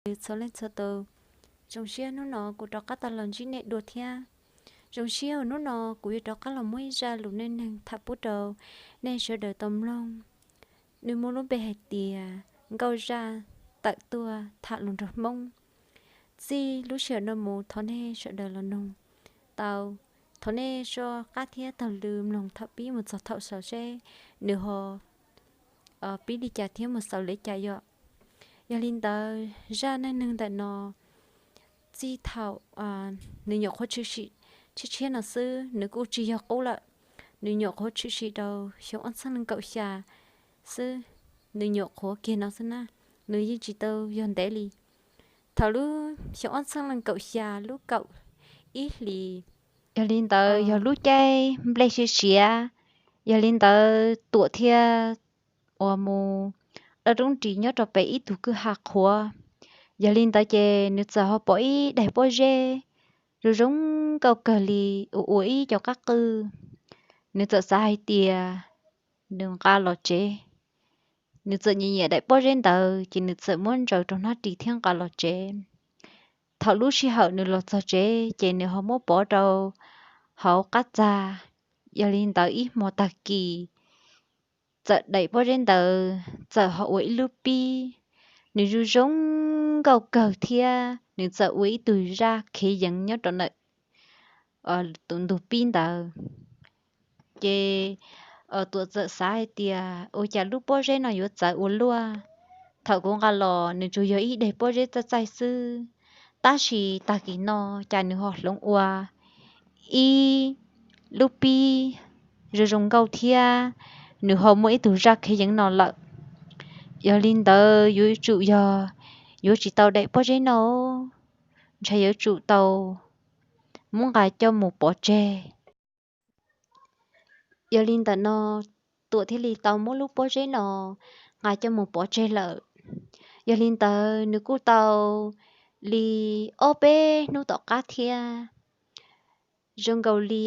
txhua leej txhua tus. Zoo siab hnub no kuv rov qab tau los ntsib nej dua thiab. Zoo siab uas hnub no kuv yuav rov qab los muab ib zaj lus neej neeg tham pub rau nej sawv daws tau mloog. Nws muaj lub npe hais tias Nkauj Zaj tawm tuaj tham lus nrog Hmoob. Txij lub sij hawm no mus thov nej sawv daws los noog tau, thov nej soj qab thiab taug lw mloog thaum pib mus txog thaum xaus seb nws ho pib li cas thiab mus xaus li cas yom. Yog li ntawd zaj neej neeg ntawm no txij thaum nws nyuam qhuav tshwm sim tshiab tshiab no xwb, nws kuj tsis yog qub lawm. Nws nyuam qhuav tshwm sim rau xyoo ob txhiab leej kaum xya xwb, nws nyuam qhuav kiag no xwb na, nws yeej tsis tau yog ntev li. Thaum lub xyoo ob txhiab leej kaum xya lub kaum ib hlis, yog li ntawd yog lub caij nplej siav siav, yog li ntawd Tuam thiaj uas mus daj roob ris nyob rau pem ib tug kwj ha qhuav. Yog li ntawd ces nws txawm ho pom ib daim pob zeb zoo zoo nkauj kawg li, ua ua ib co qab qwj. Nws txawm xav hais tias nws nqa los tsev. Nws txawm nyiam nyiam daim pob zeb ntawd ces nws txawm muab ntsaws rau hnab ris thiab nqa los tsev. Thaum lub sij hawm nws los txog tsev ces nws ho muab pov rau hauv qab txag. Yog li ntawd ib hmo tag kis txawm daim pob zeb ntawd txawm ho ua ib lub pib, nws zoo zoo nkauj kawg thiab nws txawm ua ib tug zaj khiav yeev nyob rau ntawm tus ntug pib ntawd. Ces Tuam txawm xav hais tias ua cas lub pob zeb no yuav txawv ua luaj. Thaum kuv nqa los nws tsuas yog ib daim pob zeb txaij txaij xwb, tab sis tag kis no cas nws ho hloov ua ib lub pib zoo zoo nkauj thiab nws ho muaj ib tug zaj khiav yeev no lawm. Yog li ntawd yuav tsum yog yuav tsis tau daim pob zeb no, ntshai yuav tsum tau muab nqa coj mus pov tseg. Yog li ntawm no Tuam thiaj li tau muab lub pob zeb no nqa coj mus pov tseg lawm. Yog li ntawd nws kuj tau li ob peb hnub tom qab thiab, zoo nkaus li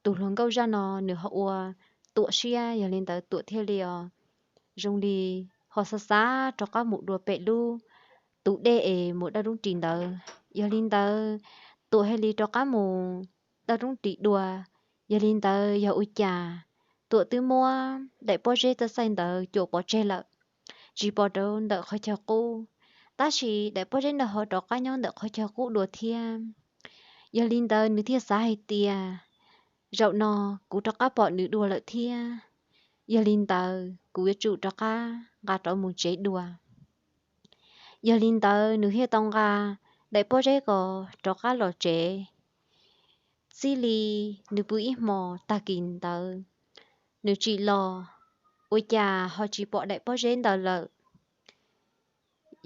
tus hluas nkauj zaj no nws ho ua Tuam siab, yog li ntawd Tuam thiaj li os zoo li ho xav xav rov qab mus dua pem lub tus dej es mus daj roob ris ntawd. Yog li ntawd Tuam thiaj li rov qab mus daj roob ris dua. Yog li ntawd yog ua cas Tuam twb muab daim pob zeb txaij txaij ntawd cuam pov tseg lawm, tsis pom rau ntawm qhov chaw qub, tab sis daim pob zeb ntawd ho rov qab nyob ntawm qhov chaw qub dua thiab. Yog li ntawd nws thiaj xav hais tias zaum no kuv rov qab pom nws dua lawm thiab, yog li ntawd kuv yuav tsum rov qab nqa rov mus tsev dua. Yog li ntawd nws thiaj tau nqa daim pob zeb ko rov qab los tsev. Txij li nws pw ib hmos tag kis ntawd, nws tsim los ua cas ho tsis pom daim pob zeb ntawd lawm.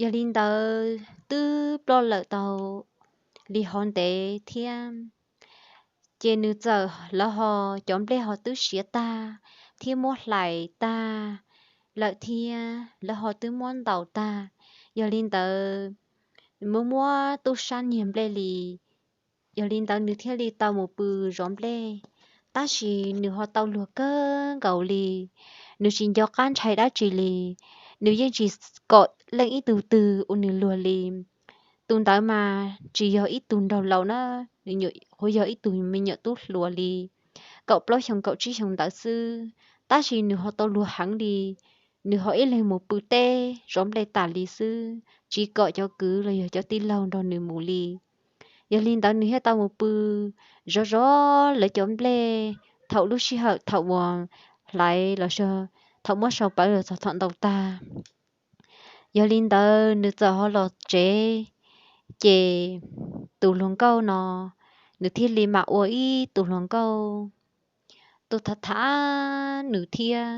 Yog li ntawd twb ploj lawm tau li hov ntev thiab, ces nws txawm lawv ho cov nplej ho twb siav tag thiab muab hlais tag lawm thiab lawv ho twb muab ntaus tag. Yog li ntawd muab muab tub sab nyiag nplej li. Yog li ntawd nws thiaj li tau mus pw zov nplej, tab sis nws ho tau luag kawg nkaus li. Nws tsis nco qab ntshai dab tsi li, nws yeej tsis kom leej ib tug twg ua nws luag li. Tus ntawd mas tsis yog ib tug nraug laus na, nws nyuam qhuav yog ib tug me nyuam tub hluas li kaum plaub xyoo kaum tsib xyoo ntawd xwb, tab sis nws ho tau luag heev li. Nws ho ib leeg mus pw teb zov nplej tas li xwb, tsis kom cov kwv los yog cov tij laug nrog nws mus li. Yog li ntawd nws thiaj tau mus pw zov zov lawv cov nplej thaum lub sij hawm thaum uas hlais los thaum muab sau pawv los txog thaum ntaus tag. Yog li ntawd nws txawm ho los tsev, ces tus hluas nkauj no nws thiaj li mam ua ib tug hluas nkauj tuaj tham tham nws thiab,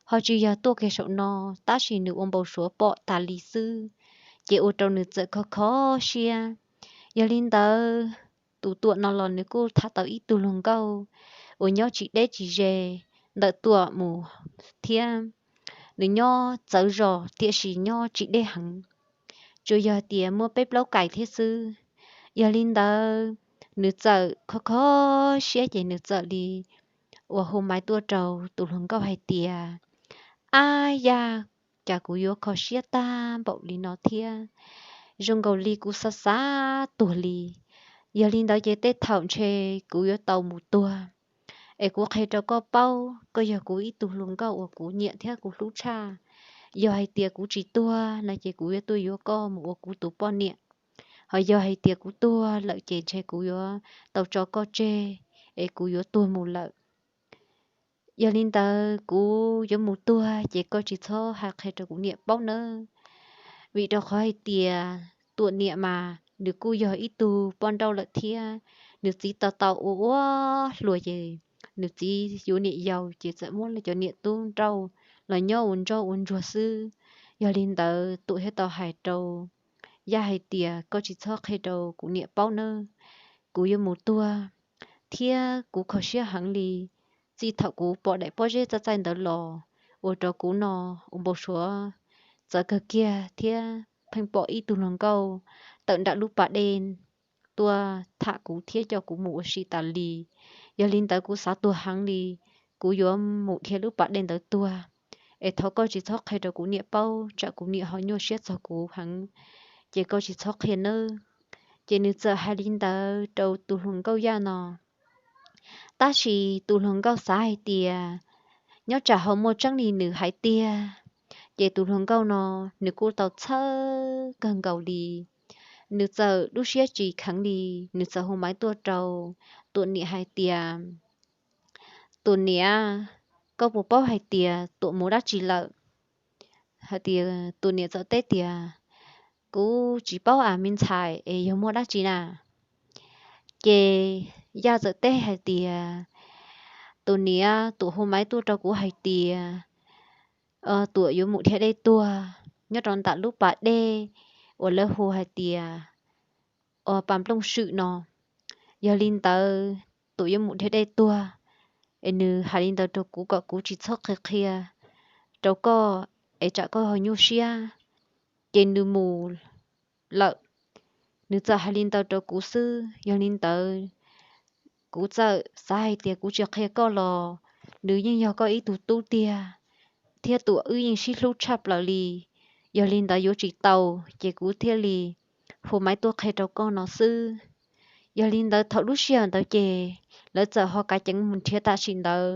ho tsis yog tuaj kiag saum no, tab sis nws ua npau suav pom tas li xwb, ces ua rau nws txawm kho kho siab. Yog li ntawd tus Tuam no los nws kuj tham tau ib tug hluas nkauj uas nyob tsis deb tsis ze ntawm Tuam mus thiab. Nws nyob txawv zos tiam sis nyob tsis deb heev, tsuas yog tias muaj peb plaub kais thiab xwb. Yog li ntawd nws txawm kho kho siab ces nws txawm li uas hu maiv tuaj rau tus hluas nkauj hais tias, Ab yaj, cas kuv yuav kho siab tag npaum li no thiab? Zoo nkaus li kuv xav xav tuag li. Yog li ntawd ces tej thaum ntshe kuv yuav tau mus tuag. Es kuv qhia rau koj paub, koj yog kuv ib tug hluas nkauj uas kuv nyiam thiab kuv hlub tshaj. Yog hais tias kuv tsis tuag no ces kuv yuav tuaj yuav koj mus ua kuv tus poj niam. Ho yog hais tias kuv tuag lawm ces ntshe kuv yuav tau tso koj tseg, es kuv yuav tuag mus lawm. Yog li ntawd kuv yuav mus tuag ces koj tsis txhob hais qhia rau kuv niam paub nawb. Vim rau qhov hais tias Tuam niam mas nws kuj yog ib tug poj nrauj lawm thiab, nws txiv tau tau ua ua hluas ces nws txiv yuav niam yau ces txawm muab cov niam tub nrauj los nyob ua ntsoj ua ntsuag xwb. Yog li ntawd Tuam thiaj tau hais rau Yaj hais tias, koj tsis txhob qhia rau kuv niam paub nawb, kuv yuav mus tuag thiab kuv kho siab heev li. Txij thaum kuv pom daim pob zeb txaij txaij ntawd los ua rau kuv no ua npau suav txawv kawg kiag thiab pheej pom ib tug hluas nkauj tawm nram lub pas dej tuaj tham kuv thiab coj kuv mus ua si tas li. Yog li ntawd kuv xav tuag heev li, kuv yuav mus dhia lub pas dej ntawd tuag. Es thov koj tsis txhob qhia rau kuv niam paub, tsam kuv niam ho nyuaj siab txog kuv heev, ces koj tsis txhob qhia nawb. Ces nws txawm hais li ntawd rau tus hluas nkauj Yaj no. Tab sis tus hluas nkauj xav hais tias nyob tsam ho muaj tseeb li nws hais tiag, ces tus hluas nkauj no nws kuj tau txhawj kawg nkaus li. Nws txawm lub siab tsis kheev li, nws txawm hu maiv tuaj rau Tuam niam hais tias, Tuam niam, koj puas paub hais tias Tuam mus dab tsi lawm? Hais tias, Tuam niam txawm teb tias, kuv tsis paub as me ntxhais, es yog muaj dab tsi na? Ces Yaj txawm teb hais tias, Tuam niam, Tuam hu maiv tuaj rau kuv hais tias Tuam yuav mus dhia dej tuag nyob rau ntawm lub pas dej uas lawv hu hais tias Pas Nplooj Swm no. Yog li ntawd Tuam yuav mus dhia dej tuag, es nws hais li ntawd rau kuv kom kuv tsis txhob qhia qhia rau koj, es tsam koj ho nyuaj siab. Ces nws mus lawm. Nws txawm hais li ntawd rau kuv xwb, yog li ntawd kuv txawm xav hais tias kuv tsis qhia koj los nws yeej yog koj ib tug tub tiag, thiab Tuam wb yeej sib hlub tshaj plaws li. Yog li ntawd yuav tsis tau, ces kuv thiaj li hu maiv tuaj qhia rau koj no xwb. Yog li ntawd thaum lub sij hawm ntawd ces lawv txawm ho kav ceev mus nrhiav tam sim ntawd,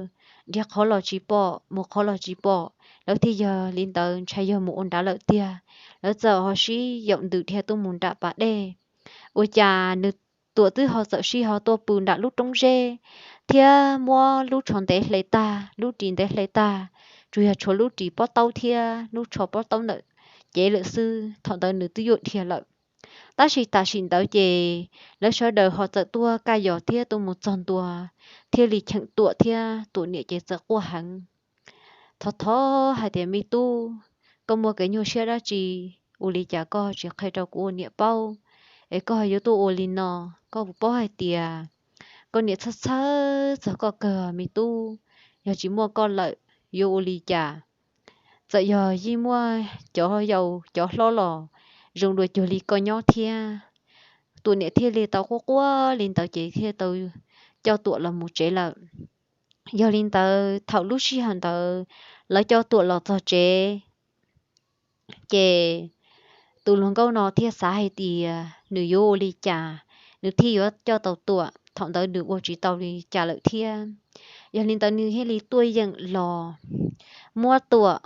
nrhiav qhov los tsis pom, mus qhov los tsis pom, lawv thiaj yog li ntawd ntshai yog mus ua nrad lawm tiag. Lawv txawm ho sib yaum ntws dhia tuaj mus nram pas dej. Ua cas nws Tuam twb ho txawm sij ho tuaj pw nram lub roob zeb, thiab muab lub tsho ntev hle tag, lub ris ntev hle tag, tsuas yog tshuav lub ris pob taub thiab lub tsho pob taub ntawm cev lawm xwb. Thaum ntawd nws twb yuav dhia lawm. Tab sis tam sim ntawd ces lawv sawv daws ho txawm tuaj kaj yos thiab tuaj mus txog ntua, thiaj li cheem Tuam thiab Tuam niam ces txawm quaj heev. Thov thov hais tias, me tub, koj muaj kev nyuaj siab dab tsi? Ua li cas koj tsis qhia rau kuv ua niam paub, es koj yuav tuaj ua li no? Koj puas paub hais tias koj niam txhawj txhawj txog koj kawg me tub, yog tsis muaj koj lawm yuav ua li cas? Txawm yog yeej muaj cov yau cov hlob los zoo dua cuag li koj nyob thiab. Tuam niam thiaj li tau quaj quaj li ntawd ces thiaj tau coj Tuam los mus tsev lawm. Yog li ntawd thaum lub sij hawm ntawd lawv coj Tuam los txog tsev, ces tus hluas nkauj no thiaj xav hais tias nws yuav ua li cas nws thiaj yuav coj tau Tuam, thaum ntawd nws ua tsis tau li cas lawm thiab. Yog li ntawd nws thiaj li tuaj yeem los muab Tuam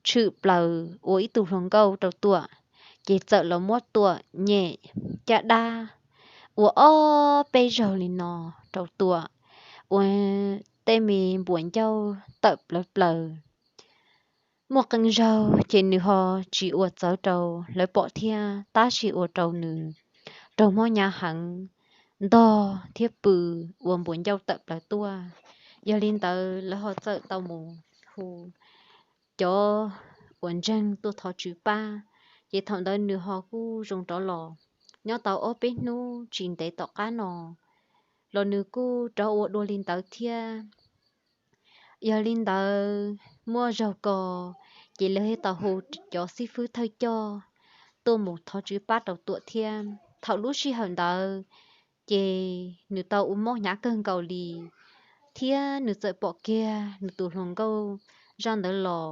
tshwm plaws ua ib tug hluas nkauj rau Tuam, ces txawm los muab Tuam nyem caj dab ua ob peb zaug li no rau Tuam, ua tej me npuas ncauj tawm plaws plaws. Muaj qee zaug ces nws ho tsis ua txawv rau lawv pom thiab, tab sis ua rau nws raug mob hnyav heev, ntog thiab pw ua npuas ncauj tawm plaws tuaj. Yog li ntawd lawv ho txawm tau mus hu cov uas ntseeg tuaj thov tswv pab, ces thaum ntawd nws ho kuj zoo rov los. Nyob tau ob peb hnub tsis ntev tom qab no los nws kuj rov ua dua li ntawd thiab. Yog li ntawd muaj zaug ko ces lawv thiaj tau hu cov xib fwb thawj coj tuaj mus thov tswv pab rau Tuam thiab. Thaum lub sij hawm ntawd ces nws tau ua mob hnyav kawg nkaus li, thiab nws txawm pom kiag nws tus hluas nkauj zaj ntawd los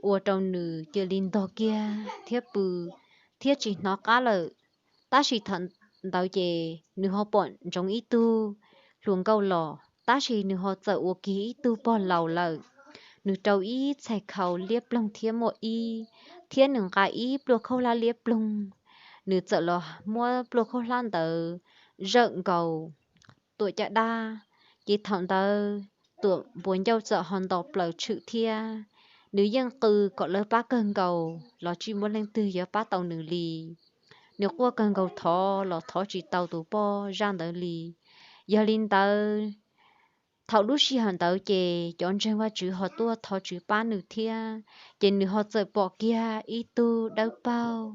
ua rau nws cia li ntog kiag thiab pw thiab tsis hnov qab lawm. Tab sis thaum ntawd ces nws ho pom ntsoov ib tug hluas nkauj los, tab sis nws ho txawm ua kiag ib tug pog laus lawm. Nws rau ib txhais khau liab ploog thiab muaj ib, thiab nws nqa ib pluaj khaub hlab liab ploog. Nws txawm los muab pluaj khaub hlab ntawd zawm nkaus Tuam caj dab, ces thaum ntawd Tuam npuas ncauj txawm ho nto plaws tshwm thiab. Nws yeej qw kom lawv pab kawg nkaus los tsis muaj leej twg yuav pab tau nws li. Nws quaj kawg nkaus thov los thov tsis tau tus poj zaj ntawd li. Yog li ntawd, thaum lub sij hawm ntawd ces cov ntseeg Vajtswv ho tuaj thov Tswv pab nws thiab, ces nws ho txawm pom kiag ib tug dawb paug.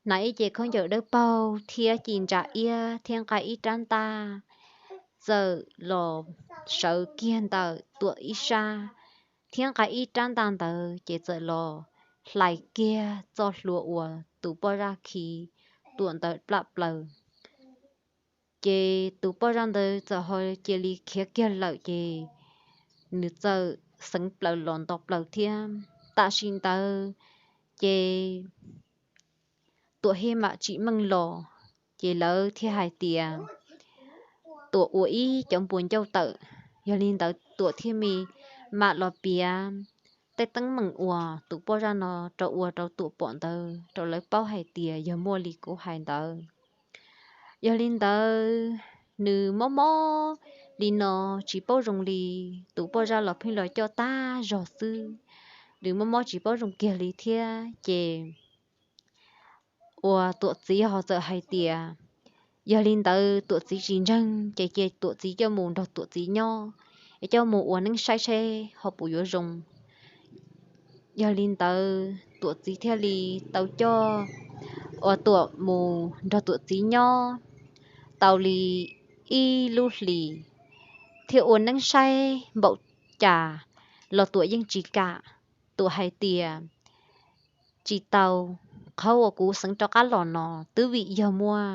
Hnav ib ce khaub ncaws dawb paug thiab ci ntsa iab thiab nqa ib rab ntaj, txawm los sawv kiag ntawm Tuam ib sab, thiab nqa ib rab ntaj ntawd ces txawm los hlais kiag txoj hlua uas tus poj zaj khi Tuam ntawd plaj plaws. Ces tus poj zaj ntawd txawm ho cia li khiav kiag lawm ces nws txawm xeev plaws los nto plaws thiab. Tam sim ntawd ces Tuam thiaj mam tsim meej los, ces lawv thiaj hais tias Tuam ua ib cov npuas ncauj tawm. Yog li ntawd Tuam thiaj mam los piav tej teeb meem uas tus poj zaj no rau ua rau Tuam pom ntawd rau lawv paub hais tias yog muaj li kuv hais ntawd. Yog li ntawd, nws mob mob li no tsis paub zoo li, tus poj zaj los pheej los coj tag zog xwb, nws mob mob tsis paub zoo kiag li thiab ces uas Tuam txiv ho txawm hais tias yog li ntawd Tuam txiv tsis ntseeg ces cia Tuam txiv coj mus nrog Tuam txiv nyob, es coj mus ua neeb saib seb ho puas yuav zoo. Yog li ntawd Tuam txiv thiaj li tau coj uas Tuam mus nrog Tuam txiv nyob tau li ib lub hlis, thiaj ua neeb saib npaum cas los Tuam yeej tsis kam. Tuam hais tias tsis tau, qhov uas kuv xeev rov qab los no twb vim yog muaj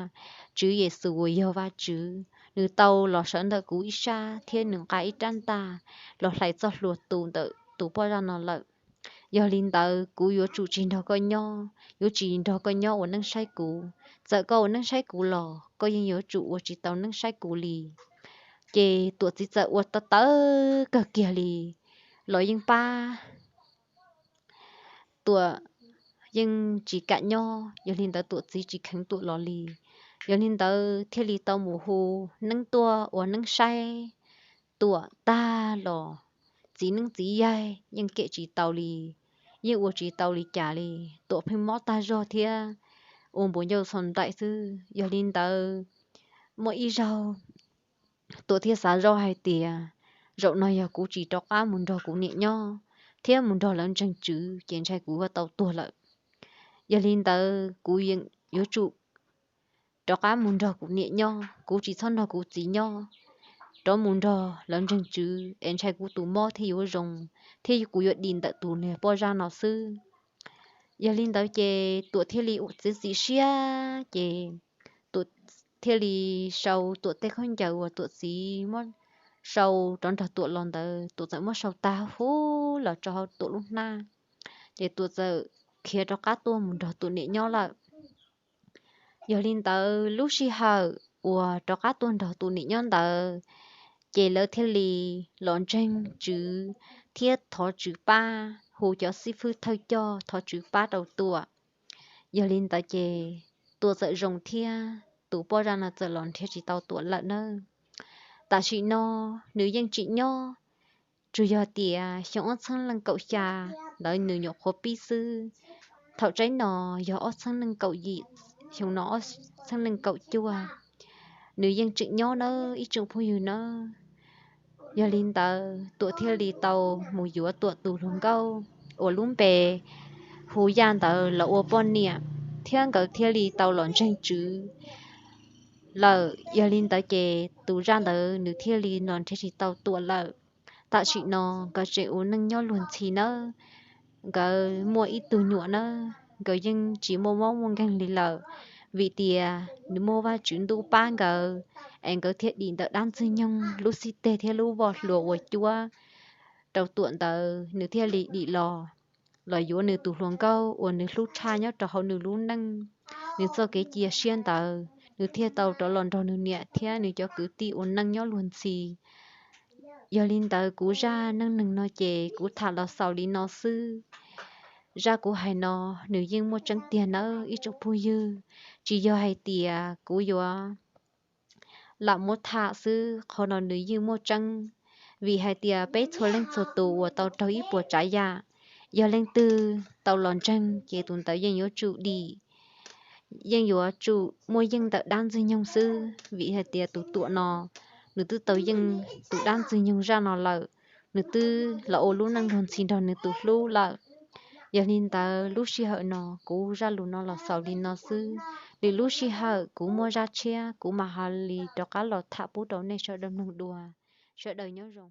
Tswv Yexus uas yog Vajtswv, nws tau los sawv ntawm kuv ib sab thiab nws nqa ib rab ntaj los hlais txoj hlua tu ntawm tus poj zaj no lawm. Yog li ntawd kuv yuav tsum tsis nrog koj nyob, yuav tsis nrog koj nyob ua neeb saib kuv. Txawm koj ua neeb saib kuv los koj yeej yuav tsum ua tsis tau neeb saib kuv li. Ces Tuam txiv txawm ua tawv tawv kawg kiag li los yeej pab Tuam yeej tsis kam nyob, yog li ntawd Tuam txiv tsis kheev Tuam los li. Yog li ntawd thiaj li tau mus hu neeb tuaj ua neeb saib Tuam tag los txiv neeb txiv yaig yeej kem tsis tau li, yeej ua tsis tau li cas li. Tuam pheej mob tag zog thiab ua npuas ncauj txhaus nraim xwb. Yog li ntawd muaj ib zaug Tuam thiaj xav zoj hais tias zaum no yog kuv tsis rov qab mus nrog kuv niam nyob thiab mus nrog lawv ntseeg Tswv ces ntshai kuv yuav tau tuag lawm. Yog li ntawd kuv yuav tsum rov qab mus nrog kuv niam nyob, kuv tsis txhob nrog kuv txiv nyob, rov mus nrog lawv ntseeg Tswv es ntshai kuv tus mob thiaj yuav zoo thiab kuv yuav dim ntawm tus niag poj zaj no xwb. Yog li ntawd ces Tuam thiaj li ua txiav txim siab ces Tuam thiaj li sau Tuam tej khaub ncaws uas Tuam txiv muab sau rov nrog Tuam los ntawd, Tuam txawm muab sau tag huv los rau hauv Tuam lub hnab, ces Tuam txawm khiav rov qab tuaj mus nrog Tuam niam nyob lawm. Yog li ntawd lub sij hawm uas rov qab tuaj nrog Tuam niam nyob ntawd, ces lawv thiaj li los ntseeg Tswv thiab thov Tswv pab, hu cov xib fwb thawj coj thov Tswv pab rau Tuam. Yog li ntawd ces Tuam txawm zoo thiab tus poj zaj no txawm los nrhiav tsis tau Tuam lawm nawb. Tam sim no nws yeej tsim nyob, tsuas yog tias xyoo ob txhiab leej kaum xya ntawd nws nyuam qhuav pib xwb. Thaum tsaib no yog ob txhiab leej kaum yim, xyoo no ob txhiab leej kaum cuaj, nws yeej tseem nyob nawb ib tsoom phooj ywg nawb. Yog li ntawd Tuam thiaj li tau mus yuav Tuam tus hluas nkauj uas lub npe hu Yaj ntawd los ua poj niam, thiab nkawd thiaj li tau los ntseeg Tswv lawm. Yog li ntawd ces tus zaj ntawd nws thiaj li los nrhiav tsis tau Tuam lawm. Tam sim no nkawd tseem ua neej nyob luag ntxhi nawb. Nkawd muaj ib tug nyuam nawb, nkawd yeej tsis muaj mob muaj nkeeg li lawm, vim tias nws muaj Vajtswv ntuj pab nkawd, es nkawd thiaj dim ntawm dab ntxwg nyoog lub xib teg thiab lub voj hlua uas cuab rau Tuam ntawd nws thiaj li dim los, los yuav nws tus hluas nkauj uas nws hlub tshaj nyob rau hauv nws lub neej, nws txoj kev cia siab ntawd nws thiaj tau rov los nrog nws niam thiab nws cov kwv tij ua neej nyob luag ntxhi. Yog li ntawd kuv zaj neej neeg no ces kuv tham los xaus li no xwb. Zaj kuv hais no nws yeej muaj tseeb tiag nawb ib tsoom phooj ywg, tsis yog hais tias kuv yuav lam muab tham xwb, qhov no nws yeej muaj tseeb, vim hais tias peb txhua leej txhua tus uas tau raug ib puas tsav yam, yog leej twg tau los ntseeg ces tus ntawd yeej yuav tsum dim, yeej yuav tsum muaj yeej ntawm dab ntxwg nyoog xwb, vim hais tias tus Tuam no nws twb tau yeej tus dab ntxwg nyoog zaj no lawm, nws twb los ua lub neej luag ntxhi nrog nws tus hlub lawm. Yog li ntawd lub sij hawm no kuv zaj lus no los xaus li no xwb, lwm lub sij hawm kuv muaj zaj tshiab kuv mam ho li rov qab los tham pub rau nej sawv daws mloog dua. Sawv daws nyob zoo.